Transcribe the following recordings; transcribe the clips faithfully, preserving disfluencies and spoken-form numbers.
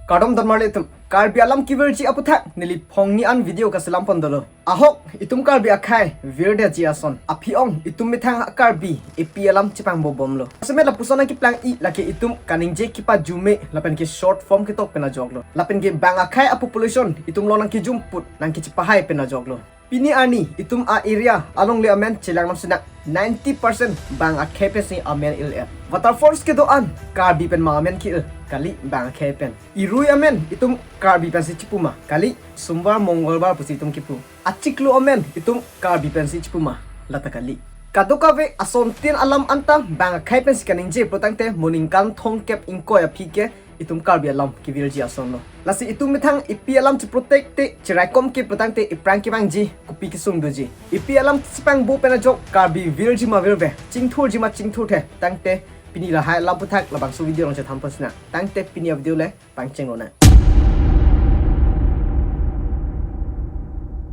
Kardom don marli atum, Karbi alam kevirji aputhak neli phongni an video kaselam pon dolo. Ahok itum Karbi akhei virdetji ason, aphi-ong itum methang Karbi epi alam chepangbo bomlo. Jasemet lapuson nangkeplang-i lake itum kaningje kepajume lapen ke short form ketok pen ajoklo. Lapen ke bang akhei a-population itum along nangkejumput nangkechepahai pen ajoklo. Pini arni itum a-area alongle amen chelang nam sinang, ninety percent bang akhei pensi amen il-et. Waterfalls kedo-an Karbi pen ma amen ke-il, kali bang akhei pen. Irui amen itum Karbi pensi chepu ma, kali Sombar Mongolbar pusi itum kepu. Achiklo amen itum Karbi pensi chepu ma, lata kali. Kadokave asontin alam anta bang akhei pensi kaningje pulotangte mo ningkan thomkep ingkoi aphi ke itum Karbi alam kevirji asonlo. Lasi itum methang epi alam cheprotect te cheraikom ke pulotangte iphrang kevangji kopi kesung doji? Epi alam chepangbo pen ajok Karbi virji ma virve, chingthurji ma chingthurthe? Tangte pini lahai alam aputhak labangso video along chethan pon sinang. Tangte pini a-video le pangcheng lonang.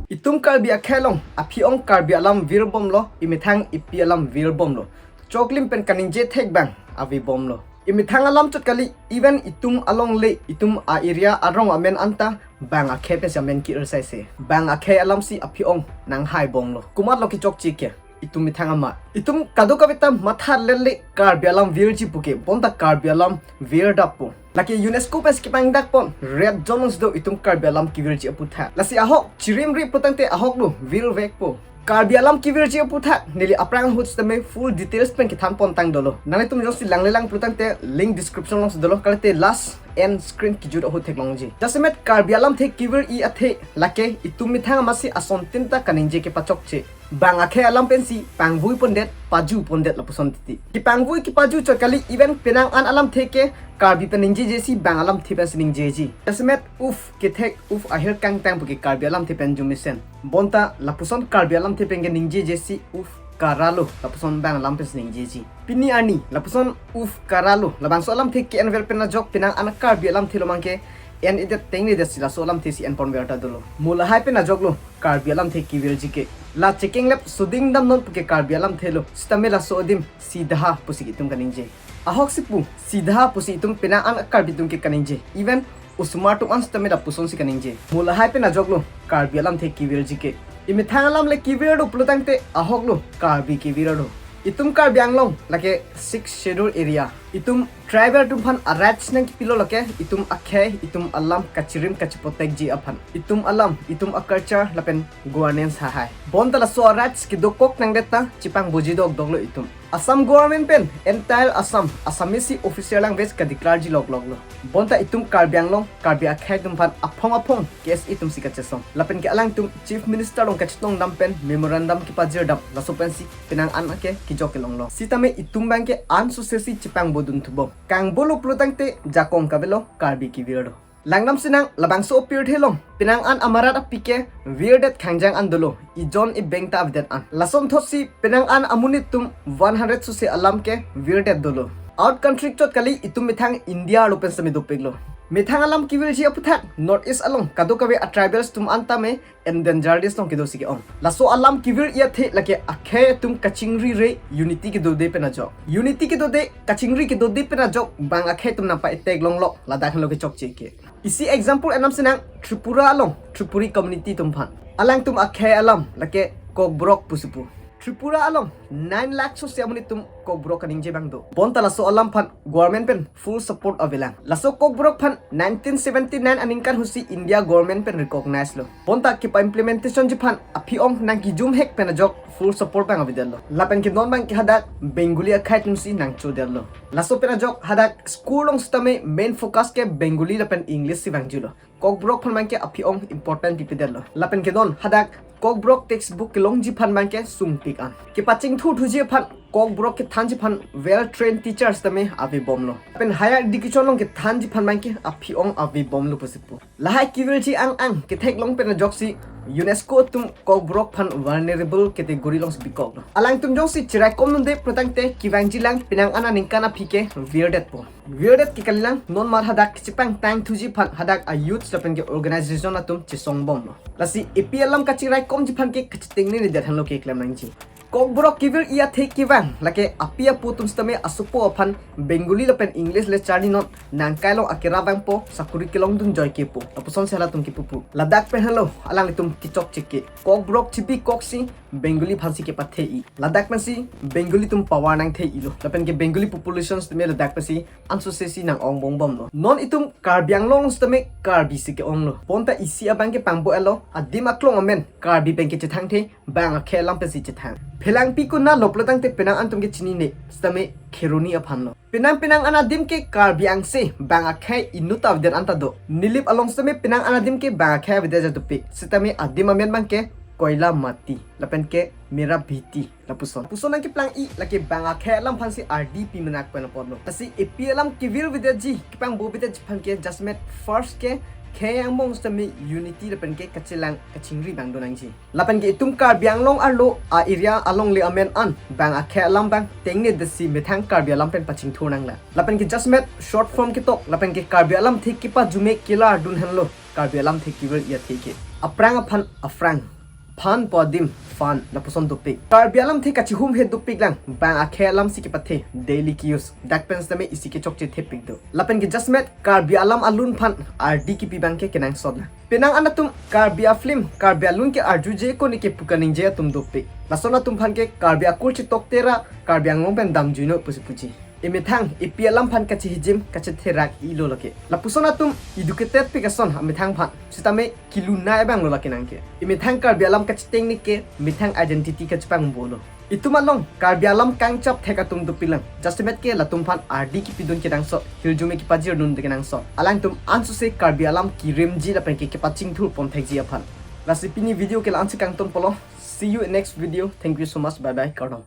Itum Karbi akhei along aphi-ong Karbi alam vir bomlo, imethang epi alam vir bomlo. Choklim pen kaningje thek bang ave bomlo. Imethang alam chot kali, even itum alongle itum a-area arong amen anta bang akhei pensi amen ke-il saise. Bang akhei alamsi aphi-ong nanghai bomlo. Komatlo kechokche ke? Itum methang amat. Itum kadokave ta matha lele Karbi alam virji pu ke, bonta Karbi alam virdappo. Lake UNESCO pensi kepangdak pon red zone alongsi do itum Karbi alam kevirji aputhak. Lasi ahok chirimri pulotangte ahoklo virvekpo. Karbi alam kevirji aputhak neli aphrang ahut sitame full details pen kethan pontang dolo. Nanglitum jongsi langlelang pulotangte link description alongsi dolo, kalite last end screen kejut ahut theklongji. Jasemet Karbi alamthe kevir-i athe lake itum methang amatsi asontin ta kaningje kepachokche. Bang akhei alam pensi pangvui pondet, paju pondet lapuson titi. Kepangvui kepaju chot kali, even penang an alamthe ke Karbi pen ningjejesi bang alamthe pensi ningjeji. Jasemet uf kethek, uf ahir kangtang pu ke Karbi alamthe pen arjumesen. Bonta lapuson Karbi alamthe pen ke ningjejesi uf karalo, lapuson bang alam pensi ningjeji. Pini arni lapuson uf karalo labangso alamthe ke-enver pen ajok penang an Karbi alamthe along ke en-edet tengledetsi laso alamthesi enponver ta dolo. Mo lahai pen ajoklo Karbi alamthe kevirji ke. La chekenglep soding damnon pu ke Karbi alamthelo, sitame laso adim Sidaha pusi itum kaningje. Ahoksi pu, Sidaha pusi itum penang an Karbi atum ke kaningje. Even osomar atum an sitame lapusonsi kaningje. Mo lahai pen ajoklo Karbi alamthe kevirji ke. Imethang alam le kevir do pulotangte ahoklo Karbi kevir do. Itum Karbi Anglong lake Sixth Schedule area. Itum tribal atum aphan a-rights nangkepilo lake itum akhei, itum alam kachirim kachiprotectji aphan. Itum alam, itum a-culture lapen governance hahai. Bonta laso a-rights kedokok nangdet ta chepangboji dokdoklo itum. Assam government pen entire Assam Assamese official language kadeclarejilok loklo. Bonta itum Karbi Anglong, Karbi akhei atum aphan aphong aphong K S A atumsi kachesong. Lapen ke alangtum Chief Minister along kachetongdam pen memorandum kepajirdam, laso pensi penang an ke kejok kelonglo. Sitame itum abang ke ansosesi chepangbo dunthu bom. Kangbolo pulotangte jakong kavelo, Karbi kevir do. Langdam sinang, labangso apirthe along penang an amarat api ke virdet khangjang an dolo, ejon ebeng ta avedet an. Lasonthotsi penang an amonit atum one hundred sose alam ke virdet dolo. Out country chot kali, itum methang India arlo pen sitame dopiklo. Methang alam kevirji aputhak North East along kadokave a-tribals atum an tame endanger list along kedosi ke-ong. Laso alam kevir-i athe lake akhei atum kachingrire, unity kedode pen ajok. Unity kedode, kachingri kedode pen ajok bang akhei atum nangpa-attack longlok, ladak henlo kechokche ke. Isi example enam sinang, Tripura along Tripuri community atum aphan. Alangtum akhei alam lake Kokborok pusi pu. Tripura along nine lakh sose amonit atum Kokborok kaningje abang do. Bonta laso alam aphan government pen full support avelang. Laso Kokborok aphan nineteen seventy-nine aningkan ahutsi India government pen recognize lo. Bonta kepa-implementationji aphan aphi-ong nangkejumhek pen ajok full support abang avedetlo. Lapen ke non abang ke hadak Bengali akhei atumsi nangchodetlo. Laso pen ajok hadak school along sitame main focus ke Bengali lapen English si vangjilo. Kokborok aphan abang ke aphi-ong important pipedetlo. Lapen ke non hadak Kokborok textbook kelongji aphan abang ke sungpik an. Kepachingthurthuji aphan, Kokborok kethanji aphan well trained teachers tame avebomlo. Lapen higher education along kethanji aphan abang ke aphi-ong avebomlo pusi pu. Lahai kevirji ang-ang ketheklong pen ajoksi UNESCO atum Kokborok aphan vulnerable category alongsi bikoklo. Alangtum jongsi cheraikom nunde pulotangte kevangjilang, penang an aningkan aphi ke virdetpo. Virdet ke kalilang, non mar hadak kechepangtangthuji aphan hadak a-youth lapen ke organization atum chesongbomlo. Lasi epi alam kacheraikomji aphan ke kachetengnenedet henlo keklem nangji. Kokborok kevir-i athe kevang, lake api apo atum sitame asopo aphan Bengali lapen English le charli non, nangkailong akira vangpo, sakuri kelongdun joike pu. Lapuson si halatum kepu pu. Ladak pen henlo alanglitum kechokche ke. Kokborok chibi koksi Bengali aphansi kepathe-i. Ladak pensi Bengali atum power nangthe-ilo. Lapen ke Bengali population sitame ladak pensi ansose si nang-ong bongbomlo. Non itum Karbi Anglong sitame Karbi si ke-onglo. Bonta isi abang ke pangbo-etlo, adim aklong amen Karbi pen kechethangthe, bang akhei alam pensi chethang. Phelangpi kuna loplo tangte penang an atum ke chinine, sitame Kheroni aphanlo. Penang penang an adim ke Karbi angse, bang akhei inut avedet anta do. Nilip along sitame penang an adim ke bang akhei avedet ja dopik. Sitame adim amen abang ke Koila Mati, lapen ke Mera Biti, lapuson. Lapuson nangkeplang-i, lake bang akhei alam aphansi ardi pi menak pen apotlo. Lasi epi alam kevir avedetji, kepangbo avedetji aphan ke jasemet first ke khei angbong sitame unity lapen ke kachelang kachingri abang do nangji. Lapen ke itum Karbi Anglong arlo a-area alongle amen an bang akhei alam abang tengnedetsi methang Karbi alam pen pachingthur nanglang. Lapen ke jasemet short form ketok, lapen ke Karbi alamthe kepajume kelardun henlo Karbi alamthe kevir-i athe ke. Aphrang aphan aphrang, phan pu adim, fun, lapuson dopik. Karbi alamthe kachihumhe dopik lang, bang akhei alamsi kepathe, daily ke-use. Dak pen sitame isi kechokche thepik do. Lapen ke jasemet Karbi alam alun aphan ardi kepi abang ke kenangsot lang. Penang an atum Karbi afilm, Karbi alun ke-arjuje, kone kepu kaningje atum dopik. Lason atum aphan ke Karbi akur chetoktera, Karbi Anglong pen damjuinon pusi puji. Emethang epi alam aphan kachihijim kachetherak-ilo lake. Lapuson atum educated pik ason amethang aphan. Sitame kelunai abanglo lake nang ke. Emethang Karbi alam kachitengne ke methang identity kachepangbolo. Itum along Karbi alam kangchap thek atum dopik lang. Jasemet ke latum aphan ardi kepidun kenangsot, hirjume kepajirdun kenangsot. Alangtum ansose Karbi alam kerimji lapen ke kepachingthur pon thekji aphan. Lasi pini video ke la-ansi kangtonpolo. See you in next video. Thank you so much. Bye bye. Kardom.